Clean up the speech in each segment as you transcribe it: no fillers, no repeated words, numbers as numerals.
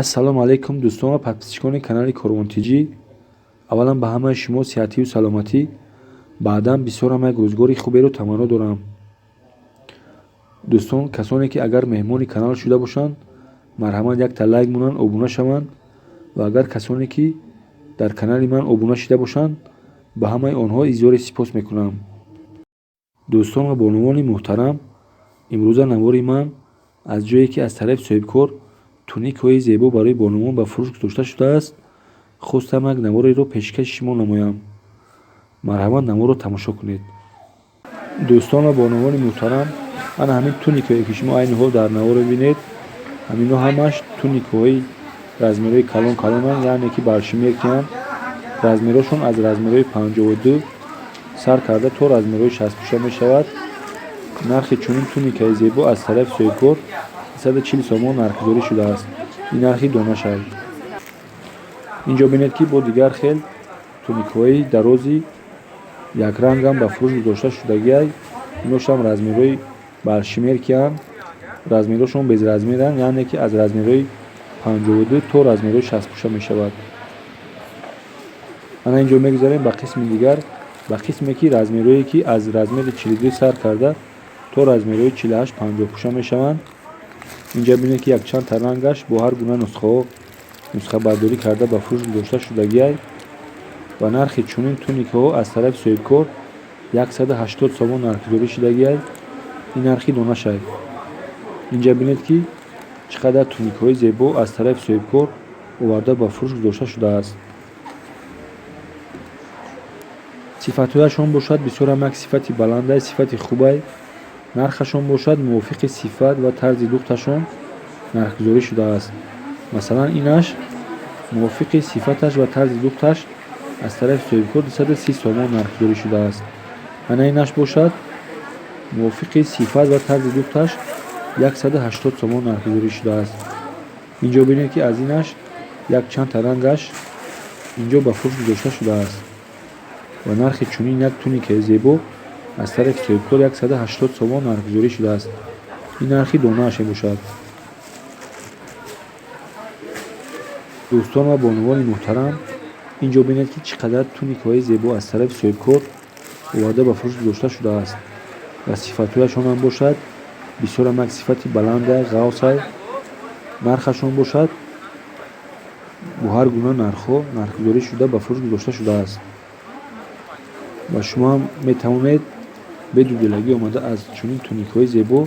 Ассалому алайкум, дӯстон ва подписчикони канали Корвон ТЖ. Аввалан ба ҳамаи шумо сиҳатию саломатӣ, баъдан бисёрам як рӯзгори хуберо таманно дорам. Дӯстон, касоне ки агар меҳмони канал шуда бошанд, марҳамат якта лайк монанд, обуна шаванд ва агар касоне ки дар канали ман обуна шида бошанд, ба ҳамаи онҳо изҳори сипос мекунам. Дӯстон ва бонувони муҳтарам, имрӯза навори ман аз ҷое ки аз тарафи соҳибкор туникҳои зебо барои бонувон ба фурӯш гузошта шудааст, хостам як навореро пешкаши шумо намоям. Марҳамат, наворро тамошо кунед. Дӯстон ва бонувони муҳтарам, ана ҳамин туникҳое ки шумо айни ҳол дар навор мебинед, ҳаминҳо ҳамаш туникҳои размерҳои калон калонанд, яъне ки большемеркиянд. Размерҳошон аз размерҳои 52 сар карда то размерҳои 60 пӯша мешавад. Нархи чунин туникаи зебо аз тарафи соҳибкор 340 сомон нархгузорӣ шудааст. Ин нархи донашай. Инҷо бинед ки бо дигар хел туникҳои дарози якрангам ба фурӯш гузошта шудагиай. Иношам размерҳои большемеркиянд, размерҳошон безразмеранд, яъне ки аз размерҳои 52 то размерҳои 60 пӯша мешавад. Ана инҷо мегузарем ба қисми дигар, ба қисме ки размерҳое ки аз размери 42 сар карда то размерҳои 48-50 пӯша мешаванд. Инҷа бинед ки якчанд та рангаш бо ҳар гуна нусхаҳо нусхабардорӣ карда ба фурӯш гузошта шудагиай ва нархи чунин туникаҳо аз тарафи соҳибкор 180 сомон нархгузорӣ шудагиай. Ин нархи донашай. Инҷа бинед ки чӣ қадар туникҳои зебо аз тарафи соҳибкор оварда ба фурӯш гузошта шудааст. Сифатҳояшон бошад бисёрам як сифати баландай, сифати хубай. Нархашон бошад мувофиқи сифат ва тарзи духташон нархгузорӣ шудааст. Масалан, инаш мувофиқи сифаташ ва тарзи духташ аз тарафи соҳибкор 230 сомон нархгузорӣ шудааст. Ана инаш бошад мувофиқи сифат ва тарзи духташ 180 сомон нархгузорӣ шудааст. Инҷо бинед ки аз инаш якчанд та рангаш инҷо ба фурӯш гузошта шудааст ва нархи чунин як туникаи зебо аз тарафи соҳибкор 180 сомон нархгузорӣ шудааст. Ин нархи донааш мебошад. Дӯстон ва бонувони муҳтарам, инҷо бинед ки чӣ қадар туникҳои зебо аз тарафи соҳибкор оварда ба фурӯш гузошта шудааст ва сифатҳояшонам бошад бисёрам як сифати баландай, ғафсай. Нархашон бошад бо ҳар гуна нархҳо нархгузорӣ шуда ба фурӯш гузошта шудааст ва шумо ҳам метавонед бедуделагӣ омада аз чунин туникҳои зебо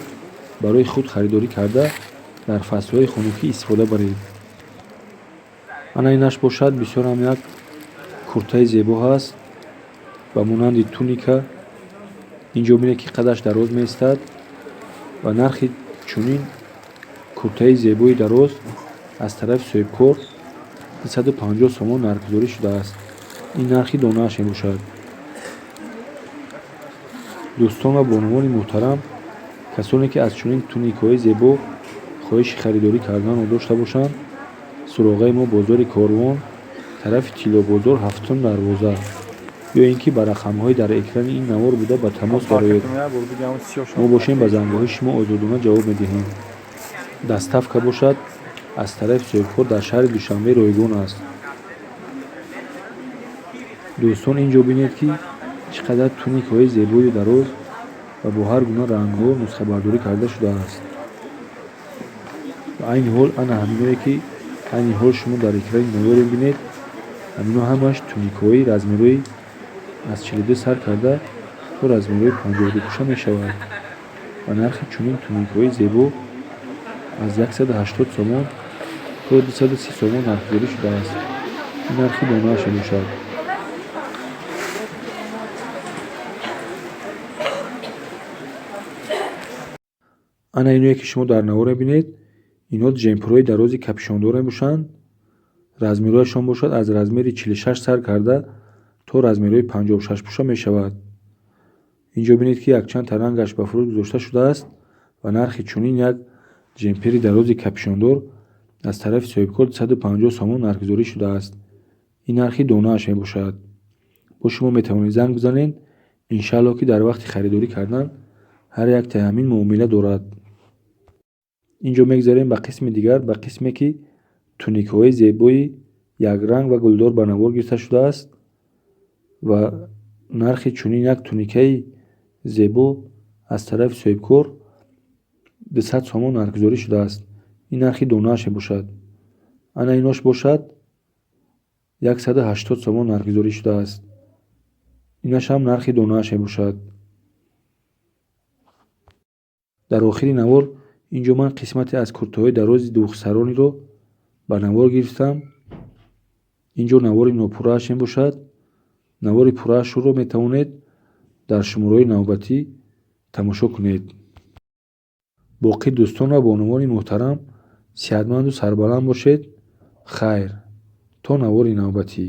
барои худ харидорӣ карда дар фаслҳои хунукӣ истифода баред. Ана инаш бошад бисёрам як куртаи зебо ҳаст ба монанди туника. Инҷо бинед ки қадаш дароз меистад ва нархи чунин куртаи зебои дароз аз тарафи соҳибкор 250 сомон нархгузорӣ шудааст. Ин нархи донааш мебошад. Дӯстон ва бонувони муҳтарам, касоне ки аз чунин туникҳои зебо хоҳиши харидорӣ карданро дошта бошанд, суроғаи мо бозори Корвон, тарафи Тиллобозор, ҳафтум дарвоза, ё ин ки ба рақамҳои дар экрани ин навор буда ба тамос бароед. Мо бошем ба зангҳои шумо озодона ҷавоб медиҳем. Доставка бошад аз тарафи соҳибкор дар шаҳри Душанбе ройгон аст. Дӯстон, инҷо бинед ки чӣ қадар туникҳои зебою дароз ва бо ҳар гуна рангҳо нусхабардорӣ карда шудааст. Ва айни ҳол ана ҳаминое ки айни ҳол шумо дар экрани навор мебинед, ҳамино ҳамаш туникҳои размерҳои аз 42 сар карда то размерҳои 52 пӯша мешавад ва нархи чунин туникҳои зебо аз 180 сомон то 230 сомон нархгузорӣ шудааст. Ин нархи донааш мебошад. Ана иное ки шумо дар навор мебинед, инҳо ҷемперҳои дарози капюшондор мебошанд. Размерҳояшон бошад аз размери 46 сар карда то размерҳои 56 пӯша мешавад. Инҷо бинед ки якчанд та рангаш ба фурӯш гузошта шудааст ва нархи чунин як ҷемпери дарози капюшондор аз тарафи соҳибкор 250 сомон нархгузорӣ шудааст. Ин нархи донааш мебошад. Бо шумо метавонед занг бизанед, иншааллоҳ ки дар вақти харидорӣ кардан ҳар яктаи ҳамин муомила дорад. Инҷо мегузарем ба қисми дигар, ба қисме ки Туникаҳои зебои якранг ва гулдор ба навор гирифта шудааст ва нархи чунин як туникаи зебо аз тарафи соҳибкор 200 сомон нархгузорӣ шудааст. Ин нархи донааш мебошад. Ана инош бошад, 180 сомон нархгузорӣ шудааст. Инашам нархи донааш мебошад. Дар охири навор ин ҷо ман қисмате аз куртаҳои дарози духсарониро ба навор гирифтам. Ин ҷо навори нопуррааш мебошад. Навори пурраашро метавонед дар шумораҳои навбатӣ тамошо кунед. Боқӣ, дӯстон ва бонувони муҳтарам, сиҳатманду сарбаланд бошед. Хайр, то навори навбатӣ.